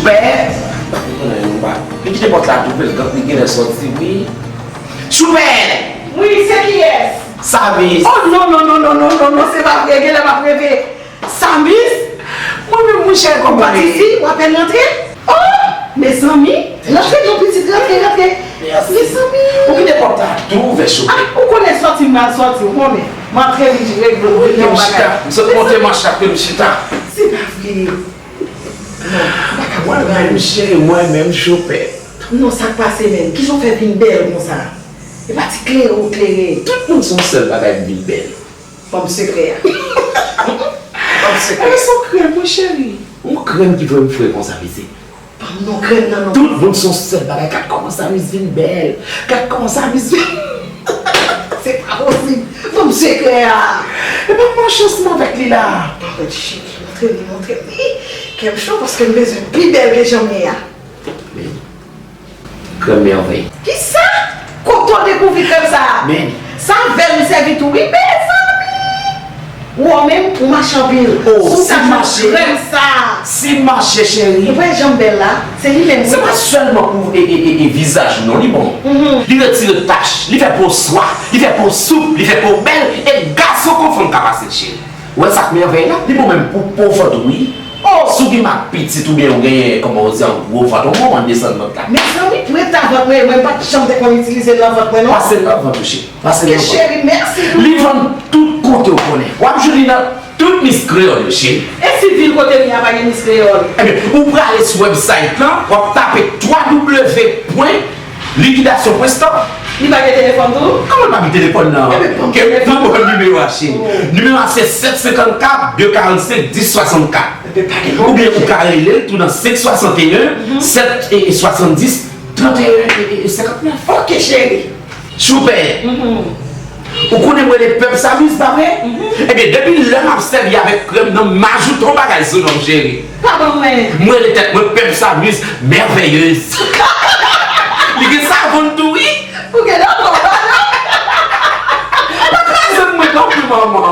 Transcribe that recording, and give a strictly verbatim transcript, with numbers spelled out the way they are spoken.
Pè! Li kite pòt la tou, pè, li genlè sòti, wi. Choupè! Wi, se kiyès? Samis. Oh, non, non, non, non, non, non, non, se pa vre, genlè m ap reve. Samis? Mwen menm, monchè, kòman? Ou pa t isi, w apèn rantre? Oh, mezanmi, rantre non, pitit, rantre, rantre. Mèsi. Mezanmi. Ou kite pòt la tou ouvè, Choupè. Ah, ou konnen sòti m al sòti, ou konnen. M antre, m regle, m regle yon bagay. M sot monte manch la pou m chita. Se pa vre. Non, m pa ka konprann. Mwen menm, cheri, mwen menm, Choupè. Non, sa k pase menm? Kijan w fè vin bèl konsa? E pa ti klere w klere. Tout moun se yon sèl bagay m vin bèl. Ban m sekrè a. Ban m sekrè a. Ebyen, se yon krèm, wi, cheri. Yon krèm ki fè m fre konsa, mesye. Ban m non krèm nan non. Tout moun se yon sèl bagay. Gad kòman Samis vin bèl. Gad kòman Samis vin. Se pa posib. Ban m sekrè a. E ban m yon chans m avèk li la. Pawòl cheri, montre m li, montre m li. Kè m cho paske m bezwen pi bèl ke jan m ye a. Men, krèm mèvèy. Kisa? Kote w dekouvri krèm sa a? Men. Sa vèl li sèvi tou wi, mezanmi! Ou menm, ou mache anpil. Oh, si m mache, krèm sa a. Si m mache, cheri. Ou wè jan m bèl la? Se li menm. Se pa sèlman pou e, e, e, e vizaj ou non, li bon. Mhm. Li retire tach, li fè po swa, li fè po soup, li fè po bèl, e gason kon fanm ka pase l, cheri. Ou wè sa k mèvèy la? Li bon menm pou po vant ou wi. Oh! Si w gen mak pitit oubyen ou genyen, kòman w di, yon gwo vant, yon gwo vant desann vant la. Mezanmi, pou eta vant mwen, mwen pa t janm te konn itilize l nan vant mwen non. Pase l nan vant ou, cheri. Pase l nan vant. Cheri, mèsi pou li vann tout kote w konnen. W ap jwenn li nan tout Miss Kreyòl yo, cheri. E si vil kote m ye a pa gen Miss Kreyòl? Ebyen, ou prale sou website lan, w ap tape twa w pwen likidasyon pwen stòp. Li pa gen telefòn tou? Kòman l pa gen telefòn nan? Ebyen, ban m telefòn. Ke m ban w nimewo a, cheri. Oh. Nimewo a se sèt senkannkat, de karannsenk, dis swasannkat. Ebyen, pa gen pwoblèm, cheri. Oubyen ou ka rele l tou nan senk swasanteyen, sèt e swasanndis, tranteyen e senkannnèf. Ok, cheri. Choupè. Mhm. Ou konnen m rele pèp Samis, pa vre? Mhm. Ebyen, depi lè m ap sèvi avèk krèm nan, m ajoute yon bagay sou non m, cheri. Pa ban mwen. M rele tèt mwen pèp Samis, mèvèyez. Li gen savon tou, wi. Ou gen nan kò, pa non? Pa kraze m mwen non pli, manman.